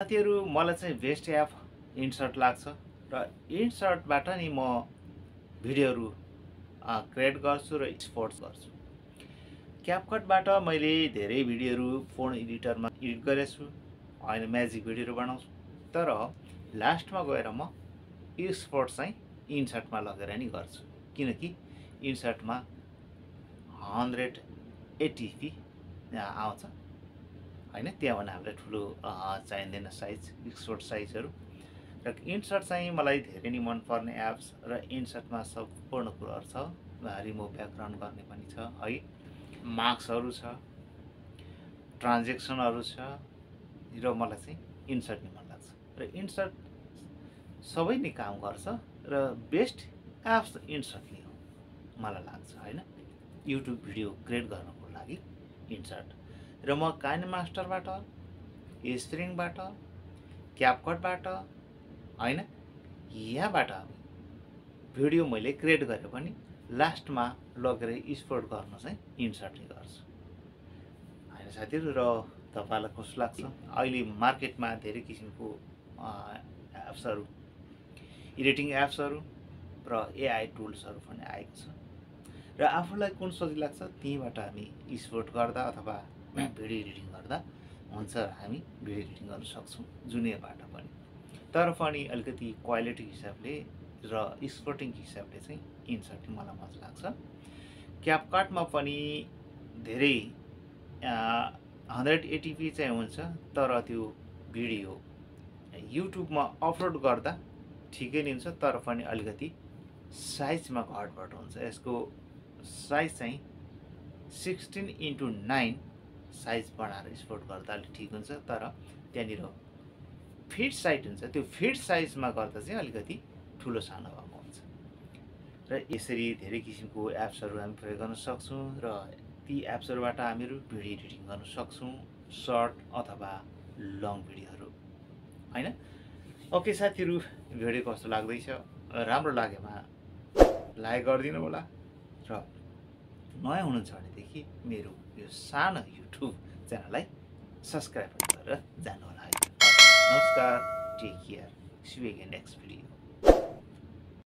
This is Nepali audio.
साथीहरु मलाई चाहिँ बेस्ट एप इन्सर्ट लाग्छ र इन्सर्टबाट नि म भिडियोहरु क्रिएट गर्छु र एक्सपोर्ट गर्छु। क्यापकटबाट मैले धेरै भिडियोहरु फोन एडिटरमा एडिट गरेको छु, हैन म्याजिक भिडियोहरु बनाउँछु। तर लास्टमा गएर म एक्सपोर्ट चाहिँ इन्सर्टमा लगेर नि गर्छु, किनकि इन्सर्टमा 180p आउँछ हैन, त्यहाँभन्दा हामीलाई ठुलो चाहिँदैन साइज, एक्सपोर्ट साइजहरु। र इन्सर्ट चाहिँ मलाई धेरै नै मन पर्ने एप्स र इन्सर्टमा सम्पूर्ण कुराहरु छ। रिमुभ ब्याकग्राउन्ड गर्ने पनि छ है, मार्क्सहरु छ, ट्रान्जेक्सनहरु छ र मलाई चाहिँ इन्सर्ट नै मन लाग्छ। र इन्सर्ट सबै नै काम गर्छ र बेस्ट एप्स इन्सर्ट नै हो मलाई लाग्छ हैन, युट्युब भिडियो क्रिएट गर्नको लागि इन्सर्ट। र म काइनमास्टरबाट, स्प्रिङबाट, क्यापकटबाट हैन, यहाँबाट भिडियो मैले क्रिएट गरे पनि लास्टमा लगेर एक्सपोर्ट गर्न चाहिँ इन्सर्ट नै गर्छु हैन साथीहरु। र तपाईलाई कस्तो लाग्छ? अहिले मार्केटमा धेरै किसिमको एप्सहरु, एडिटिङ एप्सहरु र एआई टुल्सहरु पनि आएको छ र आफूलाई कुन सजिलो लाग्छ त्यहीबाट हामी एक्सपोर्ट गर्दा अथवा भिडियो एडिटिङ गर्दा हुन्छ, हामी भिडियो एडिटिङ गर्न सक्छौं जुनैबाट पनि। तर पनि अलिकति क्वालिटी हिसाबले र एक्सपोर्टिङ हिसाबले चाहिँ इन्सर्ट मलाई मजा लाग्छ। क्यापकटमा पनि धेरै 180p चाहिँ हुन्छ, तर त्यो भिडियो युट्युबमा अपलोड गर्दा ठिकै नै हुन्छ, तर पनि अलिकति साइजमा घटबड हुन्छ। यसको साइज चाहिँ 16:9 साइज बनाएर एक्सपोर्ट गर्दा अलि ठिक हुन्छ, तर त्यहाँनिर फिट साइज हुन्छ, त्यो फिट साइजमा गर्दा चाहिँ अलिकति ठुलो सानो भएको हुन्छ। र यसरी धेरै किसिमको एप्सहरु हामी प्रयोग गर्न सक्छौं र ती एप्सहरुबाट हामीहरु भिडियो एडिटिङ गर्न सक्छौं, सर्ट अथवा लङ भिडियोहरु हैन। ओके साथीहरु, भिडियो कस्तो लाग्दैछ? राम्रो लागेमा लाइक गरिदिनु होला र नयाँ हुनुहुन्छ भनेदेखि मेरो यो सानो युट्युब च्यानललाई सब्स्क्राइब गरेर जानु होला है। नमस्कार, take care, see you again next video.